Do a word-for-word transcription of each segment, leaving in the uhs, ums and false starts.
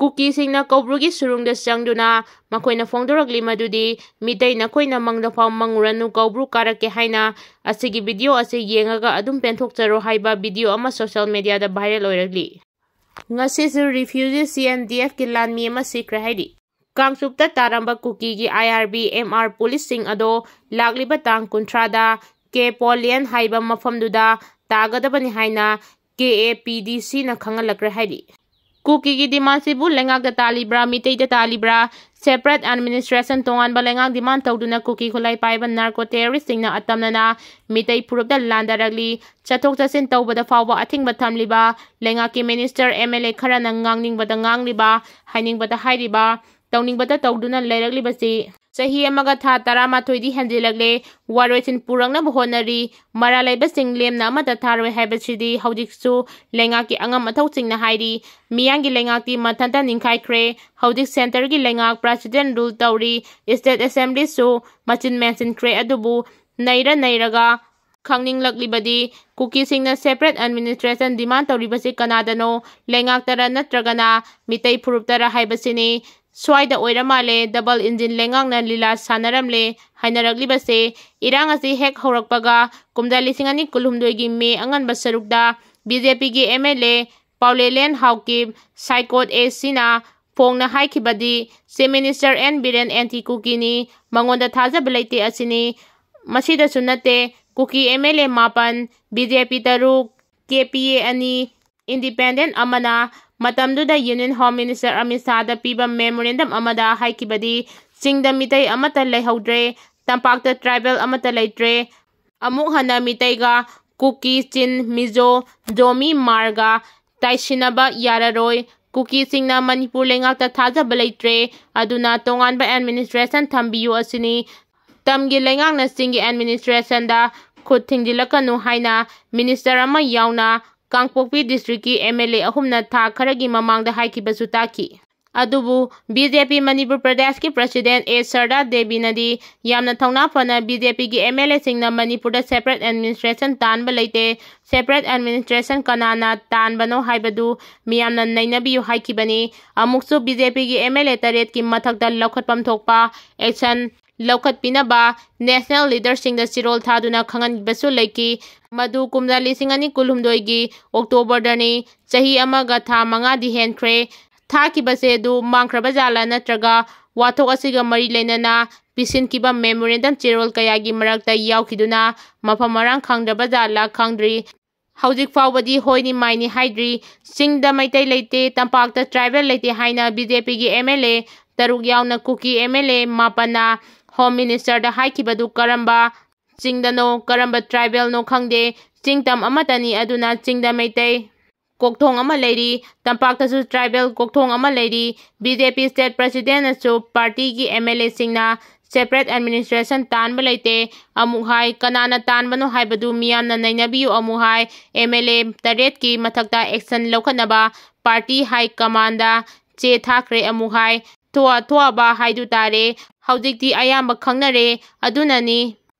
ꯀꯨꯀꯤꯁꯤꯡꯅ ꯀꯧꯕ꯭ꯔꯨꯒꯤ ꯁꯨꯔꯨꯡꯗ ꯆꯪꯗꯨꯅ ꯃꯈꯣꯏꯅ ꯐꯣꯡꯗꯣꯔꯛꯂꯤ ꯃꯗꯨꯗꯤ, "ꯃꯤꯇꯩ ꯅꯈꯣꯏꯅ ꯃꯪꯗ ꯐꯥꯎ ꯃꯪꯉꯨꯔꯅꯨ, ꯀꯧꯕ꯭ꯔꯨ ꯀꯥꯔꯛꯀꯦ" ꯍꯥꯏꯅ꯫ ꯑꯁꯤꯒꯤ video ꯑꯁꯤ ꯌꯦꯡꯉꯒ ꯑꯗꯨꯝ ꯄꯦꯟꯊꯣꯛꯆꯔꯣ ꯍꯥꯏꯕ video ꯑꯃ social mediaꯗ viral ꯑꯣꯏꯔꯛꯂꯤ꯫ ꯉꯁꯤꯁꯨ refugee C N D Fꯀꯤ ꯂꯥꯟꯃꯤ ꯑꯃ ꯁꯤꯈ꯭ꯔꯦ ꯍꯥꯏꯔꯤ꯫ ꯀꯥꯡꯆꯨꯞꯇ ꯇꯥꯔꯝꯕ ꯀꯨꯀꯤꯒꯤ I R B M R policeꯁꯤꯡ ꯑꯗꯣ ꯂꯥꯛꯂꯤꯕ ꯇꯥꯡ ꯀꯨꯟꯊ꯭ꯔꯥꯗ ꯀꯦ ꯄꯣꯂꯤꯌꯟ ꯍꯥꯏꯕ ꯃꯐꯝꯗꯨꯗ ꯇꯥꯒꯗꯕꯅꯤ ꯍꯥꯏꯅ K A P D Cꯅ ꯈꯪꯍꯜꯂꯛꯈ꯭ꯔꯦ ꯍꯥꯏꯔꯤ꯫ ꯀꯨꯀꯤꯒꯤ demandꯁꯤꯕꯨ ꯂꯩꯉꯥꯛꯇ ꯇꯥꯜꯂꯤꯕ꯭ꯔꯥ, ꯃꯤꯇꯩꯗ ꯇꯥꯜꯂꯤꯕ꯭ꯔꯥ? Separate administration, ꯇꯣꯉꯥꯟꯕ ꯂꯩꯉꯥꯛ demand ꯇꯧꯗꯨꯅ ꯀꯨꯀꯤ ꯈꯨꯠꯂꯥꯏ ꯄꯥꯏꯕ narco terroristꯁꯤꯡꯅ ꯑꯇꯝꯅꯅ ꯃꯤꯇꯩ ꯐꯨꯔꯨꯞꯇ ꯂꯥꯟꯗꯥꯔꯛꯂꯤ꯫ ꯆꯠꯊꯣꯛ ꯆꯠꯁꯤꯟ ꯇꯧꯕꯗ ꯐꯥꯎꯕ ꯑꯊꯤꯡꯕ ꯊꯝꯂꯤꯕ, ꯂꯩꯉꯥꯛꯀꯤ minister, M L A ꯈꯔꯅ ꯉꯥꯡꯅꯤꯡꯕꯗ ꯉꯥꯡꯂꯤꯕ, ꯍꯥꯏꯅꯤꯡꯕꯗ ꯍꯥꯏꯔꯤꯕ, ꯇꯧꯅꯤꯡꯕꯗ ꯇꯧꯗꯨꯅ ꯂꯩꯔꯛꯂꯤꯕꯁꯤ ꯆꯍꯤ ꯑꯃꯒ ꯊꯥ ꯇꯔꯥꯃꯥꯊꯣꯏꯗꯤ ꯍꯦꯟꯖꯤꯜꯂꯛꯂꯦ꯫ ꯋꯥꯔꯣꯏꯁꯤꯟ ꯄꯨꯔꯛꯅꯕ ꯍꯣꯠꯅꯔꯤ꯫ ꯃꯔꯥꯜ ꯂꯩꯕꯁꯤꯡ ꯂꯦꯝꯅ ꯑꯃꯠꯇ ꯊꯥꯔꯣꯏ ꯍꯥꯏꯕꯁꯤꯗꯤ ꯍꯧꯖꯤꯛꯁꯨ ꯂꯩꯉꯥꯛꯀꯤ ꯑꯉꯝ ꯑꯊꯧꯁꯤꯡꯅ ꯍꯥꯏꯔꯤ꯫ ꯃꯤꯌꯥꯝꯒꯤ ꯂꯩꯉꯥꯛꯇꯤ ꯃꯊꯟꯇ ꯅꯤꯡꯈꯥꯏꯈ꯭ꯔꯦ꯫ ꯍꯧꯖꯤꯛ centreꯒꯤ ꯂꯩꯉꯥꯛ president rule ꯇꯧꯔꯤ꯫ State assemblyꯁꯨ ꯃꯆꯤꯟ ꯃꯦꯟꯁꯤꯟꯈ꯭ꯔꯦ꯫ ꯑꯗꯨꯕꯨ ꯅꯩꯔ ꯅꯩꯔꯒ ꯈꯪꯅꯤꯡꯂꯛꯂꯤꯕꯗꯤ, ꯀꯨꯀꯤꯁꯤꯡꯅ separate administration demand ꯇꯧꯔꯤꯕꯁꯤ ꯀꯅꯥꯗꯅꯣ? ꯂꯩꯉꯥꯛꯇꯔ ꯅꯠꯇ꯭ꯔꯒꯅ ꯃꯤꯇꯩ ꯐꯨꯔꯨꯞꯇꯔ ꯍꯥꯏꯕꯁꯤꯅꯤ꯫ ꯁ꯭ꯋꯥꯏꯗ ꯑꯣꯏꯔ ꯃꯥꯜꯂꯦ double engine ꯂꯩꯉꯥꯛꯅ ꯂꯤꯂꯥ ꯁꯥꯟꯅꯔꯝꯂꯦ ꯍꯥꯏꯅꯔꯛꯂꯤꯕꯁꯦ꯫ ꯏꯔꯥꯡ ꯑꯁꯤ ꯍꯦꯛ ꯍꯧꯔꯛꯄꯒ ꯀꯨꯝꯖꯥ ꯂꯤꯁꯤꯡ ꯑꯅꯤ ꯀꯨꯟꯍꯨꯝꯗꯣꯏꯒꯤ ꯃꯦ ꯑꯉꯟꯕ ꯁꯔꯨꯛꯇ BJPꯒꯤ M L A ꯄꯥꯎꯂꯦꯂꯦꯟ Haokip, Saikot ACꯅ ꯐꯣꯡꯅ ꯍꯥꯏꯈꯤꯕꯗꯤ, Chief Minister N Biren anti ꯀꯨꯀꯤꯅꯤ, ꯃꯉꯣꯟꯗ ꯊꯥꯖꯕ ꯂꯩꯇꯦ ꯑꯁꯤꯅꯤ꯫ ꯃꯁꯤꯗꯁꯨ ꯅꯠꯇꯦ, ꯀꯨꯀꯤ M L A ꯃꯥꯄꯟ, BJP ꯇꯔꯨꯛ, KPA ꯑꯅꯤ, independent ꯑꯃꯅ ꯃꯇꯝꯗꯨꯗ Union Home Minister ꯑꯃꯤꯠ ꯁꯥꯍꯗ ꯄꯤꯕ memorandum ꯑꯃꯗ ꯍꯥꯏꯈꯤꯕꯗꯤ, ꯆꯤꯡꯗ ꯃꯤꯇꯩ ꯑꯃꯠꯇ ꯂꯩꯍꯧꯗ꯭ꯔꯦ, ꯇꯝꯄꯥꯛꯇ tribal ꯑꯃꯠꯇ ꯂꯩꯇ꯭ꯔꯦ, ꯑꯃꯨꯛ ꯍꯟꯅ ꯃꯤꯇꯩꯒ ꯀꯨꯀꯤ, ꯆꯤꯟ, ꯃꯤꯖꯣ, ꯖꯣꯃꯤ, ꯃꯥꯔꯒ ꯇꯥꯏꯁꯤꯟꯅꯕ ꯌꯥꯔꯔꯣꯏ꯫ ꯀꯨꯀꯤꯁꯤꯡꯅ ꯃꯅꯤꯄꯨꯔ ꯂꯩꯉꯥꯛꯇ ꯊꯥꯖꯕ ꯂꯩꯇ꯭ꯔꯦ, ꯑꯗꯨꯅ ꯇꯣꯉꯥꯟꯕ administration ꯊꯝꯕꯤꯌꯨ ꯑꯁꯤꯅꯤ꯫ ꯇꯝꯒꯤ ꯂꯩꯉꯥꯛꯅ ꯆꯤꯡꯒꯤ administrationꯗ ꯈꯨꯠ ꯊꯤꯡꯖꯤꯜꯂꯛꯀꯅꯨ ꯍꯥꯏꯅ minister ꯑꯃ ꯌꯥꯎꯅ ꯀꯥꯡꯄꯣꯛꯄꯤ districtꯀꯤ M L A ꯑꯍꯨꯝꯅ ꯊꯥ ꯈꯔꯒꯤ ꯃꯃꯥꯡꯗ ꯍꯥꯏꯈꯤꯕꯁꯨ ꯇꯥꯈꯤ꯫ ꯑꯗꯨꯕꯨ ꯕꯤ ꯖꯦ ꯄꯤ ꯃꯅꯤꯄꯨꯔ ꯄ꯭ꯔꯗꯦꯁꯀꯤ ꯄ꯭ꯔꯁꯤꯗꯦꯟ ꯑꯦ ꯁꯔꯗꯥ ꯗꯦꯕꯤꯅꯗꯤ ꯌꯥꯝꯅ ꯊꯧꯅꯥ ꯐꯅ ꯕꯤ ꯖꯦ ꯄꯤꯒꯤ ꯑꯦꯝ ꯑꯦꯜ ꯑꯦꯁꯤꯡꯅ ꯃꯅꯤꯄꯨꯔꯗ ꯁꯦꯄꯔꯦꯠ ꯑꯦꯗꯃꯤꯅꯤꯁꯇ꯭ꯔꯦꯁꯟ ꯇꯥꯟꯕ ꯂꯩꯇꯦ, ꯁꯦꯄꯔꯦꯠ ꯑꯦꯗꯃꯤꯅꯤꯁꯇ꯭ꯔꯦꯁꯟ ꯀꯅꯥꯅ ꯇꯥꯟꯕꯅꯣ ꯍꯥꯏꯕꯗꯨ ꯃꯤꯌꯥꯝꯅ ꯅꯩꯅꯕꯤꯌꯨ ꯍꯥꯏꯈꯤꯕꯅꯤ꯫ ꯑꯃꯨꯛꯁꯨ ꯕꯤ ꯖꯦ ꯄꯤꯒꯤ ꯑꯦꯝ ꯑꯦꯜ ꯑꯦ ꯇꯔꯦꯠꯀꯤ ꯃꯊꯛꯇ ꯂꯧꯈꯠꯐꯝ ꯊꯣꯛꯄ ꯑꯦꯛꯁꯟ ꯂꯧꯈꯠꯄꯤꯅꯕ ꯅꯦꯁꯅꯦꯜ ꯂꯤꯗꯔꯁꯤꯡꯗ ꯆꯤꯔꯣꯜ ꯊꯥꯗꯨꯅ ꯈꯪꯍꯟꯕꯁꯨ ꯂꯩꯈꯤ꯫ ꯃꯗꯨ ꯀꯨꯝꯖꯥ ꯂꯤꯁꯤꯡ ꯑꯅꯤ ꯀꯨꯟꯍꯨꯝꯗꯣꯏꯒꯤ ꯑꯣꯛꯇꯣꯕꯔꯗꯅꯤ, ꯆꯍꯤ ꯑꯃꯒ ꯊꯥ ꯃꯉꯥꯗꯤ ꯍꯦꯟꯈ꯭ꯔꯦ꯫ ꯊꯥꯈꯤꯕꯁꯦ ꯑꯗꯨ ꯃꯥꯡꯈ꯭ꯔꯕ ꯖꯥꯠꯂꯥ ꯅꯠꯇ꯭ꯔꯒ ꯋꯥꯊꯣꯛ ꯑꯁꯤꯒ ꯃꯔꯤ ꯂꯩꯅꯅ ꯄꯤꯁꯤꯟꯈꯤꯕ ꯃꯦꯃꯣꯔꯦꯟꯗꯝ ꯆꯦꯔꯣꯜ ꯀꯌꯥꯒꯤ ꯃꯔꯛꯇ ꯌꯥꯎꯈꯤꯗꯨꯅ ꯃꯐꯝ ꯃꯔꯥꯡ ꯈꯪꯗ꯭ꯔꯕ ꯖꯥꯠꯂꯥ ꯈꯪꯗ꯭ꯔꯤ꯫ ꯍꯧꯖꯤꯛ ꯐꯥꯎꯕꯗꯤ ꯍꯣꯏꯅꯤ ꯃꯥꯏꯅꯤ ꯍꯥꯏꯗ꯭ꯔꯤ꯫ ꯆꯤꯡꯗ ꯃꯩꯇꯩ ꯂꯩꯇꯦ, ꯇꯝꯄꯥꯛꯇ ꯇ꯭ꯔꯥꯏꯕꯦꯜ ꯂꯩꯇꯦ ꯍꯥꯏꯅ ꯕꯤ ꯖꯦ ꯄꯤꯒꯤ ꯑꯦꯝ ꯑꯦꯜ ꯑꯦ ꯇꯔꯨꯛ ꯌꯥꯎꯅ ꯀꯨꯀꯤ ꯑꯦꯝ ꯑꯦꯜ ꯑꯦ ꯃꯥꯄꯟꯅ ꯍꯣꯝ ꯃꯤꯅꯤꯁꯇꯔꯗ ꯍꯥꯏꯈꯤꯕꯗꯨ ꯀꯔꯝꯕ ꯆꯤꯡꯗꯅꯣ, ꯀꯔꯝꯕ ꯇ꯭ꯔꯥꯏꯕꯦꯜꯅꯣ ꯈꯪꯗꯦ꯫ ꯆꯤꯡ ꯇꯝ ꯑꯃꯠꯇꯅꯤ, ꯑꯗꯨꯅ ꯆꯤꯡꯗ ꯃꯩꯇꯩ ꯀꯣꯛꯊꯣꯡ ꯑꯃ ꯂꯩꯔꯤ, ꯇꯝꯄꯥꯛꯇꯁꯨ ꯇ꯭ꯔꯥꯏꯕꯦꯜ ꯀꯣꯛꯊꯣꯡ ꯑꯃ ꯂꯩꯔꯤ꯫ ꯕꯤ ꯖꯦ ꯄꯤ ꯁ꯭ꯇꯦꯠ ꯄ꯭ꯔꯁꯤꯗꯦꯟꯅꯁꯨ ꯄꯥꯔꯇꯤꯒꯤ ꯑꯦꯝ ꯑꯦꯜ ꯑꯦꯁꯤꯡꯅ ꯁꯦꯄꯔꯦꯠ ꯑꯦꯗꯃꯤꯅꯤꯁꯇ꯭ꯔꯦꯁꯟ ꯇꯥꯟꯕ ꯂꯩꯇꯦ ꯑꯃꯨꯛ ꯍꯥꯏ꯫ ꯀꯅꯥꯅ ꯇꯥꯟꯕꯅꯣ ꯍꯥꯏꯕꯗꯨ ꯃꯤꯌꯥꯝꯅ ꯅꯩꯅꯕꯤꯌꯨ ꯑꯃꯨꯛ ꯍꯥꯏ꯫ ꯑꯦꯝ ꯑꯦꯜ ꯑꯦ ꯇꯔꯦꯠꯀꯤ ꯃꯊꯛꯇ ꯑꯦꯛꯁꯟ ꯂꯧꯈꯠꯅꯕ ꯄꯥꯔꯇꯤ ꯍꯥꯏ ꯀꯃꯥꯟꯗ ꯆꯦ ꯊꯥꯈ꯭ꯔꯦ ꯑꯃꯨꯛ ꯍꯥꯏ꯫ ꯊꯣꯛꯑ ꯊꯣꯛꯑꯕ ꯍꯥꯏꯗꯨ ꯇꯥꯔꯦ꯫ ꯍꯧꯖꯤꯛꯇꯤ ꯑꯌꯥꯝꯕ ꯈꯪꯅꯔꯦ꯫ ꯑꯗꯨꯅꯅꯤ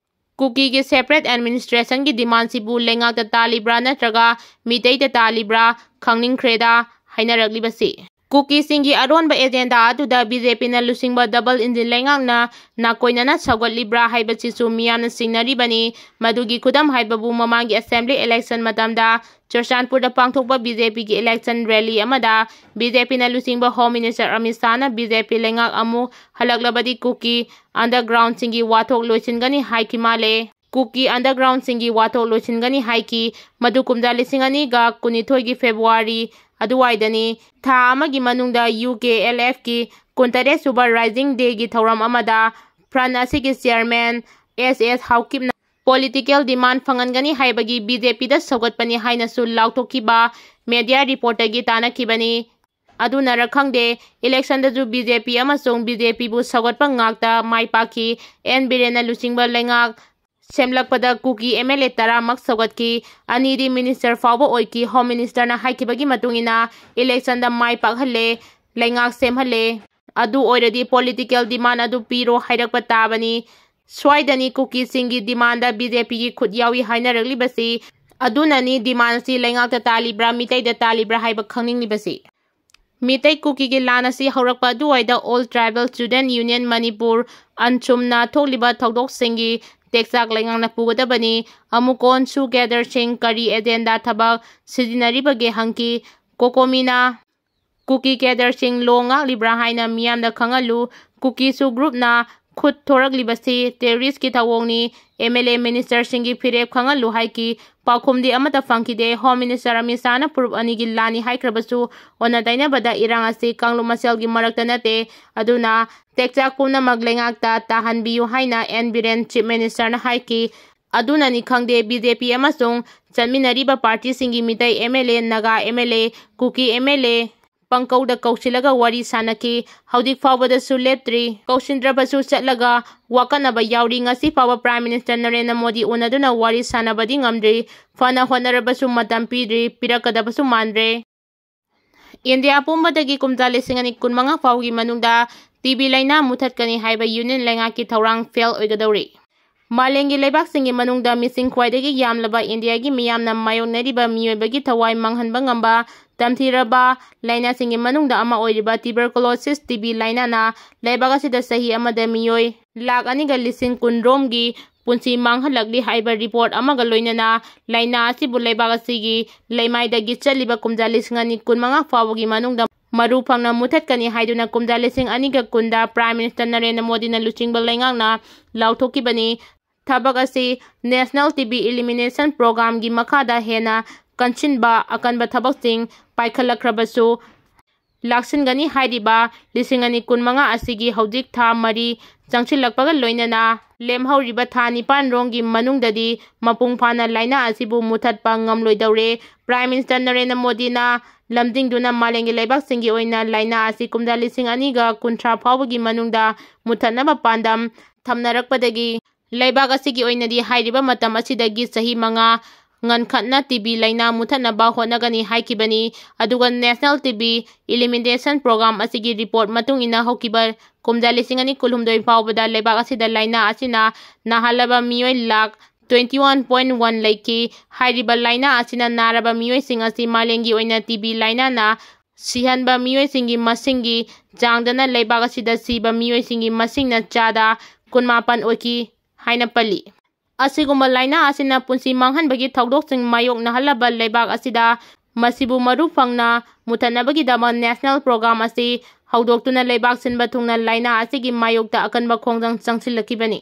ꯀꯨꯀꯤꯒꯤ ꯁꯦꯄꯔꯦꯠ ꯑꯦꯗꯃꯤꯅꯤꯁꯇ꯭ꯔꯦꯁꯟꯒꯤ ꯗꯤꯃꯥꯟꯁꯤꯕꯨ ꯂꯩꯉꯥꯛꯇ ꯇꯥꯜꯂꯤꯕ꯭ꯔꯥ ꯅꯠꯇ꯭ꯔꯒ ꯃꯤꯇꯩꯗ ꯇꯥꯜꯂꯤꯕ꯭ꯔꯥ ꯈꯪꯅꯤꯡꯈ꯭ꯔꯦꯗ ꯍꯥꯏꯅꯔꯛꯂꯤꯕꯁꯤ꯫ ꯀꯨꯀꯤꯁꯤꯡꯒꯤ ꯑꯔꯣꯟꯕ ꯑꯦꯖꯦꯟꯗꯥ ꯑꯗꯨꯗ ꯕꯤ ꯖꯦ ꯄꯤꯅ ꯂꯨꯆꯤꯡꯕ ꯗꯕꯜ ꯏꯟꯖꯤꯟ ꯂꯩꯉꯥꯛꯅ ꯅꯥꯀꯣꯏꯅꯅ ꯁꯧꯒꯠꯂꯤꯕ꯭ꯔꯥ ꯍꯥꯏꯕꯁꯤꯁꯨ ꯃꯤꯌꯥꯝꯅ ꯆꯤꯡꯅꯔꯤꯕꯅꯤ꯫ ꯃꯗꯨꯒꯤ ꯈꯨꯗꯝ ꯍꯥꯏꯕꯕꯨ ꯃꯃꯥꯡꯒꯤ ꯑꯦꯁꯦꯝꯕ꯭ꯂꯤ ꯏꯂꯦꯛꯁꯟ ꯃꯇꯝꯗ ꯆꯨꯔꯆꯥꯟꯄꯨꯔꯗ ꯄꯥꯡꯊꯣꯛꯄ ꯕꯤ ꯖꯦ ꯄꯤꯒꯤ ꯏꯂꯦꯛꯁꯟ ꯔꯦꯂꯤ ꯑꯃꯗ ꯕꯤ ꯖꯦ ꯄꯤꯅ ꯂꯨꯆꯤꯡꯕ ꯍꯣꯝ ꯃꯤꯅꯤꯁꯇꯔ ꯑꯃꯤꯠ ꯁꯥꯍꯅ ꯕꯤ ꯖꯦ ꯄꯤ ꯂꯩꯉꯥꯛ ꯑꯃꯨꯛ ꯍꯜꯂꯛꯂꯕꯗꯤ ꯀꯨꯀꯤ ꯑꯟꯗꯔꯒ꯭ꯔꯥꯎꯟꯁꯤꯡꯒꯤ ꯋꯥꯊꯣꯛ ꯂꯣꯏꯁꯤꯟꯒꯅꯤ ꯍꯥꯏꯈꯤ ꯃꯥꯜꯂꯦ꯫ ꯀꯨꯀꯤ ꯑꯟꯗꯔꯒ꯭ꯔꯥꯎꯟꯁꯤꯡꯒꯤ ꯋꯥꯊꯣꯛ ꯂꯣꯏꯁꯤꯟꯒꯅꯤ ꯍꯥꯏꯈꯤ꯫ ꯃꯗꯨ ꯀꯨꯝꯖꯥ ꯂꯤꯁꯤꯡ ꯑꯅꯤꯒ ꯀꯨꯟꯅꯤꯊꯣꯏꯒꯤ ꯐꯦꯕ꯭ꯔꯨꯋꯥꯔꯤ ꯑꯗꯨꯋꯥꯏꯗꯅꯤ꯫ ꯊꯥ ꯑꯃꯒꯤ ꯃꯅꯨꯡꯗ ꯌꯨ ꯀꯦ ꯑꯦꯜ ꯑꯦꯐꯀꯤ ꯀꯨꯟꯇꯔꯦꯠ ꯁꯨꯕ ꯔꯥꯏꯖꯤꯡ ꯗꯦꯒꯤ ꯊꯧꯔꯝ ꯑꯃꯗ ꯐ꯭ꯔꯟ ꯑꯁꯤꯒꯤ ꯆꯤꯌꯔꯃꯦꯟ ꯑꯦꯁ ꯑꯦꯁ ꯍꯥꯎꯀꯤꯞꯅ ꯄꯣꯂꯤꯇꯤꯀꯦꯜ ꯗꯤꯃꯥꯟ ꯐꯪꯍꯟꯒꯅꯤ ꯍꯥꯏꯕꯒꯤ ꯕꯤ ꯖꯦ ꯄꯤꯗ ꯁꯧꯒꯠꯄꯅꯤ ꯍꯥꯏꯅꯁꯨ ꯂꯥꯎꯊꯣꯛꯈꯤꯕ ꯃꯦꯗꯤꯌꯥ ꯔꯤꯄꯣꯔꯠꯇꯒꯤ ꯇꯥꯅꯈꯤꯕꯅꯤ꯫ ꯑꯗꯨꯅꯔ ꯈꯪꯗꯦ, ꯏꯂꯦꯛꯁꯟꯗꯁꯨ ꯕꯤ ꯖꯦ ꯄꯤ ꯑꯃꯁꯨꯡ ꯕꯤ ꯖꯦ ꯄꯤꯕꯨ ꯁꯧꯒꯠꯄ ꯉꯥꯛꯇ ꯃꯥꯏ ꯄꯥꯛꯈꯤ꯫ ꯑꯦꯟ ꯕꯤꯔꯦꯟꯅ ꯂꯨꯆꯤꯡꯕ ꯂꯩꯉꯥꯛ ꯁꯦꯝꯂꯛꯄꯗ ꯀꯨꯀꯤ ꯑꯦꯝ ꯑꯦꯜ ꯑꯦ ꯇꯔꯥꯃꯛ ꯁꯧꯒꯠꯈꯤ꯫ ꯑꯅꯤꯗꯤ ꯃꯤꯅꯤꯁꯇꯔ ꯐꯥꯎꯕ ꯑꯣꯏꯈꯤ꯫ ꯍꯣꯝ ꯃꯤꯅꯤꯁꯇꯔꯅ ꯍꯥꯏꯈꯤꯕꯒꯤ ꯃꯇꯨꯡ ꯏꯟꯅ ꯏꯂꯦꯛꯁꯟꯗ ꯃꯥꯏ ꯄꯥꯛꯍꯜꯂꯦ꯫ ꯂꯩꯉꯥꯛ ꯁꯦꯝꯍꯜꯂꯦ꯫ ꯑꯗꯨ ꯑꯣꯏꯔꯗꯤ political demand ꯑꯗꯨ ꯄꯤꯔꯣ ꯍꯥꯏꯔꯛꯄ ꯇꯥꯕꯅꯤ꯫ ꯁ꯭ꯋꯥꯏꯗꯅꯤ ꯀꯨꯀꯤꯁꯤꯡꯒꯤ demandꯗ BJPꯒꯤ ꯈꯨꯠ ꯌꯥꯎꯏ ꯍꯥꯏꯅꯔꯛꯂꯤꯕꯁꯤ꯫ ꯑꯗꯨꯅꯅꯤ demandꯁꯤ ꯂꯩꯉꯥꯛꯇ ꯇꯥꯜꯂꯤꯕ꯭ꯔꯥ, ꯃꯤꯇꯩꯗ ꯇꯥꯜꯂꯤꯕ꯭ꯔꯥ ꯍꯥꯏꯕ ꯈꯪꯅꯤꯡꯂꯤꯕꯁꯤ꯫ ꯃꯤꯇꯩ ꯀꯨꯀꯤꯒꯤ ꯂꯥꯟ ꯑꯁꯤ ꯍꯧꯔꯛꯄ ꯑꯗꯨꯋꯥꯏꯗ All Tribal Student Union Manipur, ꯑꯟꯁꯨꯝꯅ ꯊꯣꯛꯂꯤꯕ ꯊꯧꯗꯣꯛꯁꯤꯡꯒꯤ ꯇꯦꯛꯆꯥꯛ ꯂꯩꯉꯥꯛꯅ ꯄꯨꯒꯗꯕꯅꯤ꯫ ꯑꯃꯨꯀꯣꯟꯁꯨ cadreꯁꯤꯡ ꯀꯔꯤ agenda ꯊꯕꯛ ꯁꯤꯖꯤꯟꯅꯔꯤꯕꯒꯦ ꯍꯪꯈꯤ꯫ ꯀꯣꯀꯣꯃꯤꯅ ꯀꯨꯀꯤ cadreꯁꯤꯡ law ꯉꯥꯛꯂꯤꯕ꯭ꯔꯥ ꯍꯥꯏꯅ ꯃꯤꯌꯥꯝꯗ ꯈꯪꯍꯜꯂꯨ꯫ ꯀꯨꯀꯤꯁꯨ groupꯅ ꯈꯨꯠ ꯊꯣꯔꯛꯂꯤꯕꯁꯤ terroristꯀꯤ ꯊꯧꯑꯣꯡꯅꯤ꯫ MLA ministerꯁꯤꯡꯒꯤ ꯐꯤꯔꯦꯞ ꯈꯪꯍꯜꯂꯨ ꯍꯥꯏꯈꯤ꯫ ꯄꯥꯎꯈꯨꯝꯗꯤ ꯑꯃꯠꯇ ꯐꯪꯈꯤꯗꯦ꯫ Home Minister ꯑꯃꯤꯠ ꯁꯥꯍꯅ ꯄ꯭ꯔꯨꯐ ꯑꯅꯤꯒꯤ ꯂꯥꯟꯅꯤ ꯍꯥꯏꯈ꯭ꯔꯕꯁꯨ, ꯑꯣꯟꯅ ꯇꯩꯅꯕꯗ ꯏꯔꯥꯡ ꯑꯁꯤ ꯀꯥꯡꯂꯨꯞ ꯃꯁꯦꯜꯒꯤ ꯃꯔꯛꯇ ꯅꯠꯇꯦ꯫ ꯑꯗꯨꯅ ꯇꯦꯛꯆꯥꯛ ꯄꯨꯝꯅꯃꯛ ꯂꯩꯉꯥꯛꯇ ꯇꯥꯍꯟꯕꯤꯌꯨ ꯍꯥꯏꯅ ꯑꯦꯟ ꯕꯤꯔꯦꯟ Chief Ministerꯅ ꯍꯥꯏꯈꯤ꯫ ꯑꯗꯨꯅꯅꯤ ꯈꯪꯗꯦ, BJP ꯑꯃꯁꯨꯡ ꯆꯠꯃꯤꯟꯅꯔꯤꯕ partyꯁꯤꯡꯒꯤ ꯃꯤꯇꯩ MLA, ꯅꯥꯒꯥ MLA, ꯀꯨꯀꯤ MLA ꯄꯪꯀꯧꯗ ꯀꯧꯁꯤꯜꯂꯒ ꯋꯥꯔꯤ ꯁꯥꯟꯅꯈꯤ꯫ ꯍꯧꯖꯤꯛ ꯐꯥꯎꯕꯗꯁꯨ ꯂꯦꯞꯇ꯭ꯔꯤ꯫ ꯀꯧꯁꯤꯟꯗ꯭ꯔꯕꯁꯨ ꯆꯠꯂꯒ ꯋꯥꯀꯠꯅꯕ ꯌꯥꯎꯔꯤ꯫ ꯉꯁꯤ ꯐꯥꯎꯕ Prime Minister ꯅꯔꯦꯟꯗ꯭ꯔ ꯃꯣꯗꯤ ꯎꯅꯗꯨꯅ ꯋꯥꯔꯤ ꯁꯥꯟꯅꯕꯗꯤ ꯉꯝꯗ꯭ꯔꯤ꯫ ꯐꯅ ꯍꯣꯠꯅꯔꯕꯁꯨ ꯃꯇꯝ ꯄꯤꯗ꯭ꯔꯤ, ꯄꯤꯔꯛꯀꯗꯕꯁꯨ ꯃꯥꯟꯗ꯭ꯔꯦ꯫ ꯏꯟꯗꯤꯌꯥ ꯄꯨꯝꯕꯗꯒꯤ ꯀꯨꯝꯖꯥ ꯂꯤꯁꯤꯡ ꯑꯅꯤ ꯀꯨꯟꯃꯉꯥ ꯐꯥꯎꯒꯤ ꯃꯅꯨꯡꯗ TB ꯂꯥꯏꯅꯥ ꯃꯨꯊꯠꯀꯅꯤ ꯍꯥꯏꯕ Union ꯂꯩꯉꯥꯛꯀꯤ ꯊꯧꯔꯥꯡ fail ꯑꯣꯏꯒꯗꯧꯔꯤ꯫ ꯃꯥꯂꯦꯝꯒꯤ ꯂꯩꯕꯥꯛꯁꯤꯡꯒꯤ ꯃꯅꯨꯡꯗ ꯃꯤꯁꯤꯡ ꯈ꯭ꯋꯥꯏꯗꯒꯤ ꯌꯥꯝꯂꯕ ꯏꯟꯗꯤꯌꯥꯒꯤ ꯃꯤꯌꯥꯝꯅ ꯃꯥꯌꯣꯛꯅꯔꯤꯕ ꯃꯤꯑꯣꯏꯕꯒꯤ ꯊꯋꯥꯏ ꯃꯥꯡꯍꯟꯕ ꯉꯝꯕ ꯇꯝꯊꯤꯔꯕ ꯂꯥꯏꯅꯥꯁꯤꯡꯒꯤ ꯃꯅꯨꯡꯗ ꯑꯃ ꯑꯣꯏꯔꯤꯕ tuberculosis, TB ꯂꯥꯏꯅꯥꯅ ꯂꯩꯕꯥꯛ ꯑꯁꯤꯗ ꯆꯍꯤ ꯑꯃꯗ ꯃꯤꯑꯣꯏ ꯂꯥꯈ ꯑꯅꯤꯒ ꯂꯤꯁꯤꯡ ꯀꯨꯟ ꯔꯣꯝꯒꯤ ꯄꯨꯟꯁꯤ ꯃꯥꯡꯍꯜꯂꯛꯂꯤ ꯍꯥꯏꯕ report ꯑꯃꯒ ꯂꯣꯏꯅꯅ ꯂꯥꯏꯅꯥ ꯑꯁꯤꯕꯨ ꯂꯩꯕꯥꯛ ꯑꯁꯤꯒꯤ ꯂꯩꯃꯥꯏꯗꯒꯤ ꯆꯠꯂꯤꯕ ꯀꯨꯝꯖꯥ ꯂꯤꯁꯤꯡ ꯑꯅꯤ ꯀꯨꯟꯃꯉꯥ ꯐꯥꯎꯕꯒꯤ ꯃꯅꯨꯡꯗ ꯃꯔꯨ ꯐꯪꯅ ꯃꯨꯊꯠꯀꯅꯤ ꯍꯥꯏꯗꯨꯅ ꯀꯨꯝꯖꯥ ꯂꯤꯁꯤꯡ ꯑꯅꯤꯒ ꯀꯨꯟꯗ Prime Minister ꯅꯔꯦꯟꯗ꯭ꯔ ꯃꯣꯗꯤꯅ ꯂꯨꯆꯤꯡꯕ ꯂꯩꯉꯥꯛꯅ ꯂꯥꯎꯊꯣꯛꯈꯤꯕꯅꯤ꯫ ꯊꯕꯛ ꯑꯁꯤ National TB Elimination Programꯒꯤ ꯃꯈꯥꯗ ꯍꯦꯟꯅ ꯀꯟꯁꯤꯟꯕ ꯑꯀꯟꯕ ꯊꯕꯛꯁꯤꯡ ꯄꯥꯏꯈꯠꯂꯛꯈ꯭ꯔꯕꯁꯨ, ꯂꯥꯛꯁꯤꯟꯒꯅꯤ ꯍꯥꯏꯔꯤꯕ ꯂꯤꯁꯤꯡ ꯑꯅꯤ ꯀꯨꯟꯃꯉꯥ ꯑꯁꯤꯒꯤ ꯍꯧꯖꯤꯛ ꯊꯥ ꯃꯔꯤ ꯆꯪꯁꯤꯜꯂꯛꯄꯒ ꯂꯣꯏꯅꯅ ꯂꯦꯝꯍꯧꯔꯤꯕ ꯊꯥ ꯅꯤꯄꯥꯟ ꯔꯣꯝꯒꯤ ꯃꯅꯨꯡꯗꯗꯤ ꯃꯄꯨꯡ ꯐꯥꯅ ꯂꯥꯏꯅꯥ ꯑꯁꯤꯕꯨ ꯃꯨꯊꯠꯄ ꯉꯝꯂꯣꯏꯗꯧꯔꯦ꯫ Prime Minister ꯅꯔꯦꯟꯗ꯭ꯔ ꯃꯣꯗꯤꯅ ꯂꯝꯖꯤꯡꯗꯨꯅ ꯃꯥꯂꯦꯝꯒꯤ ꯂꯩꯕꯥꯛꯁꯤꯡꯒꯤ ꯑꯣꯏꯅ ꯂꯥꯏꯅꯥ ꯑꯁꯤ ꯀꯨꯝꯖꯥ ꯂꯤꯁꯤꯡ ꯑꯅꯤꯒ ꯀꯨꯟꯊ꯭ꯔꯥ ꯐꯥꯎꯕꯒꯤ ꯃꯅꯨꯡꯗ ꯃꯨꯊꯠꯅꯕ ꯄꯥꯟꯗꯝ ꯊꯝꯅꯔꯛꯄꯗꯒꯤ ꯂꯩꯕꯥꯛ ꯑꯁꯤꯒꯤ ꯑꯣꯏꯅꯗꯤ ꯍꯥꯏꯔꯤꯕ ꯃꯇꯝ ꯑꯁꯤꯗꯒꯤ ꯆꯍꯤ ꯃꯉꯥ ꯉꯟꯈꯠꯅ ꯇꯤ ꯕꯤ ꯂꯥꯏꯅꯥ ꯃꯨꯊꯠꯅꯕ ꯍꯣꯠꯅꯒꯅꯤ ꯍꯥꯏꯈꯤꯕꯅꯤ꯫ ꯑꯗꯨꯒ National T B Elimination Program ꯑꯁꯤꯒꯤ report ꯃꯇꯨꯡ ꯏꯟꯅ ꯍꯧꯈꯤꯕ ꯀꯨꯝꯖꯥ ꯂꯤꯁꯤꯡ ꯑꯅꯤ ꯀꯨꯟꯍꯨꯝꯗꯣꯏ ꯐꯥꯎꯕꯗ ꯂꯩꯕꯥꯛ ꯑꯁꯤꯗ ꯂꯥꯏꯅꯥ ꯑꯁꯤꯅ ꯅꯥꯍꯜꯂꯕ ꯃꯤꯑꯣꯏ lakh twenty one point one ꯂꯩꯈꯤ꯫ ꯍꯥꯏꯔꯤꯕ ꯂꯥꯏꯅꯥ ꯑꯁꯤꯅ ꯅꯥꯔꯕ ꯃꯤꯑꯣꯏꯁꯤꯡ ꯑꯁꯤ ꯃꯥꯂꯦꯝꯒꯤ ꯑꯣꯏꯅ ꯇꯤ ꯕꯤ ꯂꯥꯏꯅꯥꯅ ꯁꯤꯍꯟꯕ ꯃꯤꯑꯣꯏꯁꯤꯡꯒꯤ ꯃꯁꯤꯡꯒꯤ ꯆꯥꯡꯗꯅ ꯂꯩꯕꯥꯛ ꯑꯁꯤꯗ ꯁꯤꯕ ꯃꯤꯑꯣꯏꯁꯤꯡꯒꯤ ꯃꯁꯤꯡꯅ ꯆꯥꯗ ꯀꯨꯟꯃꯥꯄꯟ ꯑꯣꯏꯈꯤ ꯍꯥꯏꯅ ꯄꯜꯂꯤ꯫ ꯑꯁꯤꯒꯨꯝꯕ ꯂꯥꯏꯅꯥ ꯑꯁꯤꯅ ꯄꯨꯟꯁꯤ ꯃꯥꯡꯍꯟꯕꯒꯤ ꯊꯧꯗꯣꯛꯁꯤꯡ ꯃꯥꯌꯣꯛꯅꯍꯜꯂꯕ ꯂꯩꯕꯥꯛ ꯑꯁꯤꯗ ꯃꯁꯤꯕꯨ ꯃꯔꯨ ꯐꯪꯅ ꯃꯨꯊꯠꯅꯕꯒꯤꯗꯃꯛ national program ꯑꯁꯤ ꯍꯧꯗꯣꯛꯇꯨꯅ ꯂꯩꯕꯥꯛ ꯁꯤꯟꯕ ꯊꯨꯡꯅ ꯂꯥꯏꯅꯥ ꯑꯁꯤꯒꯤ ꯃꯥꯌꯣꯛꯇ ꯑꯀꯟꯕ ꯈꯣꯡꯖꯪ ꯆꯪꯁꯤꯜꯂꯛꯈꯤꯕꯅꯤ꯫